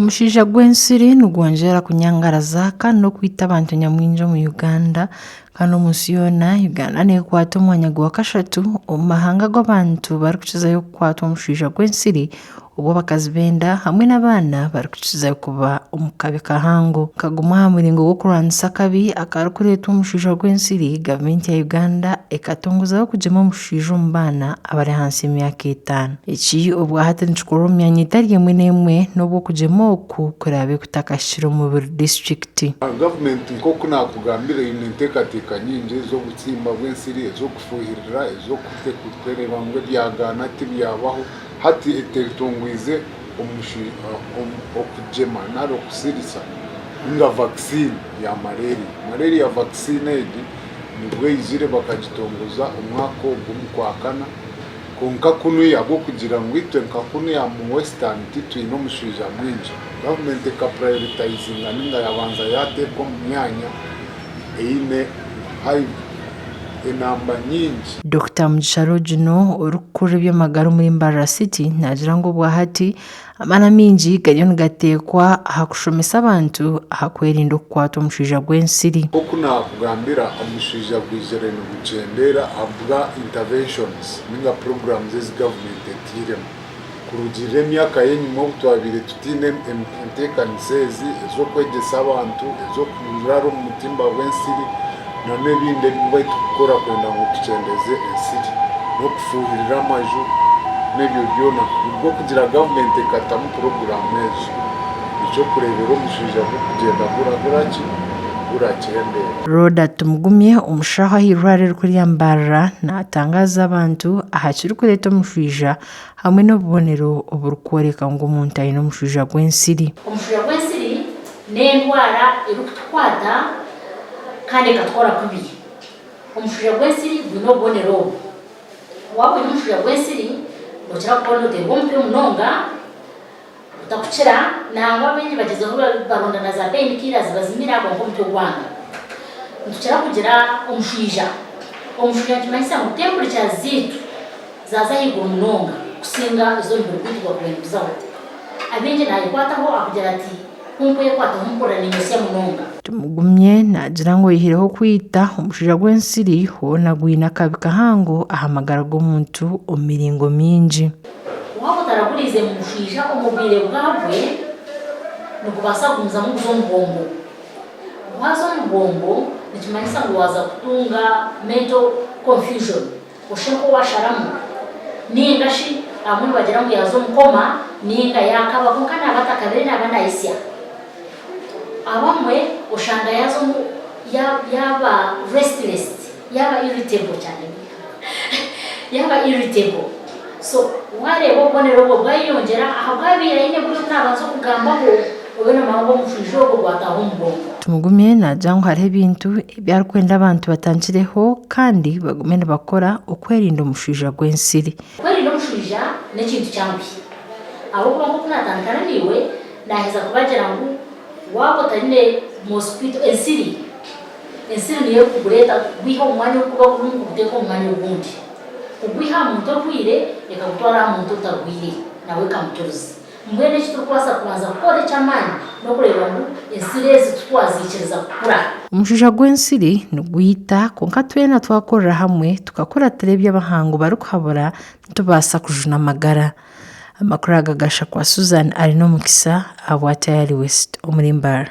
Omushaija gw'ensiri nigwongyera kunyangaraza kandi n'okwita abantu nyamwingi omu Uganda kandi omu nsi yoona Uganda neekwata omwanya gwa kashatu omu mahanga agu abantu barikukizayo kukwatwa omushaija gw'ensiri obu abakazi b'enda hamwe n'abaana barikukizayo kuba omu kabi kahango. Nka gumwe aha muringo gw'okurwanisa akabi akarikureetwa omushaija gw'ensiri, gavumenti ya Uganda ekatongozaho kugyema omushaija omu baana abari ahansi y'emyaka etaano. Eki obwahati nikikorwa omu myanya etari emwe n'emwe n'obu okugyema oku kuraabe kutakahikire omu buri disiturikiti. Gavumenti nk'oku naakugambire eine enteekateeka nyingi ez'obutsimba bw'ensiri, ez'okufuuhirira, ez'okureeba ngu ebyagaana tibyabaho. Hati etungwize okugyema nari okusirisa ninga vaccine ya malaria. Malaria vaccine egi nibwo eizire bakagitongoza omwaka ogu omu kwakana. Kwonka kunuya ahabw'okugira ngu itwe nka kunuya mu Western titwine omushwija mwingi, gavumenti eka prioritizinga ninga yabanza yateeka omu myanya eine high enamba nyingi. Dokita Mugisha Rogino orikukurira eby'amagara omuri Mbarara City naagira ngu obwahati amaani amaingi gariyo nigateekwa aha kushomesa abantu aha kwerinda okukwatwa omushwija gw'ensiri. Nk'oku naakugambira, omushwija gwizire nigukyendeera ahabwa interventions ninga programs ezi gavumenti etairemu. Kurugiirira emyaka y'enyima obu twabaire tutaine enteekanisa ezi ez'okwegyesa abantu, ez'okurara omu butimba bw'ensiri n'ebindi ebi barikukora kwenda ngu tukyendeeze ensiri n'okufuuhirira amaju n'ebyo byona. Nibwo kugira gavumenti ekatamu puroguraamu ezo eky'okureebera omushaija gurikugyenda gurakora ki? Gurakyendeera. Rhoda Tumugumye, omushaho aha irwariro erikuru erya Mbarara naatangaaza abantu aha kirikureeta omushwija hamwe n'obubonero oburikworeka ngu omuntu aine omushwija gw'ensiri. Omushwija gw'ensiri n'endwara erikutukwata kandi ekatukora kubi. Omushwija gw'ensiri gwine obubonero obu, Waaba oine omushwija gw'ensiri, nookira kuba nooteerwa omutwe munonga otakukira, nangwa baingi bagyezaho baronda na za pain killers bazimira kwonka omutwe gwanga. Nitukira kugira omushwija. Omushwija nikimanyisa ngu temperature zaitu zaaza ahaiguru munonga kusinga ez'omubiri gwaitu gwakubaire niguzaho. Abaingi naayekwataho akugira ati, Ku nkwekwataho mpurira ninyosya munonga. Tumugumye naagira ngu oyihireho okwita omushaija gw'ensiri, hoona gwine akabi kahango aha magara g'omuntu omu miringo mingi. Waaba otaraguriize mushwija omu bwire bwagwe, nigubaasa kugumizamu guze omu bwongo. Gwaza omu bwongo nikimanyisa ngu waaza kutunga mental confusion. Oshushe nk'owaasharamu, nainga shi abamwe nibagira ngu yaaza omu koma nainga yaakaba kwonka naaba atakabire naaba naayitsya. Abamwe oshanga yaaza omu yaaba restless, yaaba irritable kyane yaaba irritable. So waareeba obubonero obwo bwayeyongyera aha bwabaire aine buri obu naabanza okugambaho, obe noomanya ngu omushwija ogwo gwataaha omu bwongo. Tumugumye naagira ngu hariho ebintu ebi arikwenda abantu batangireho kandi bagume nibakora okwerinda omushwija gw'ensiri. Okwerinda omushwija n'ekintu kyanguhi ahabw'okuba nk'oku naatandikana naiwe naaheza kubagira ngu waaba otaine mosquito, ensiri, ensiri niyo erikugureeta kugwiha omu mwanya ogu guba gurimu kuguteeka omu mwanya ogundi, kugwiha aha muntu orwaire ekagutwara aha muntu otarwaire nawe ekamuturuza. Mbwenu eki turikubaasa kubanza kukora eky'amaani n'okureeba ngu ensiri ezi titwaziikiriza kukura. Omushwija gw'ensiri nigwita, kwonka twena twakorera hamwe tukakuratira ebi abahangu barikuhabura nitubaasa kujuna amagara. Amakuru aga gashakwa Susan Arinomukisa ahabwa Tayari West omuri Mbarara.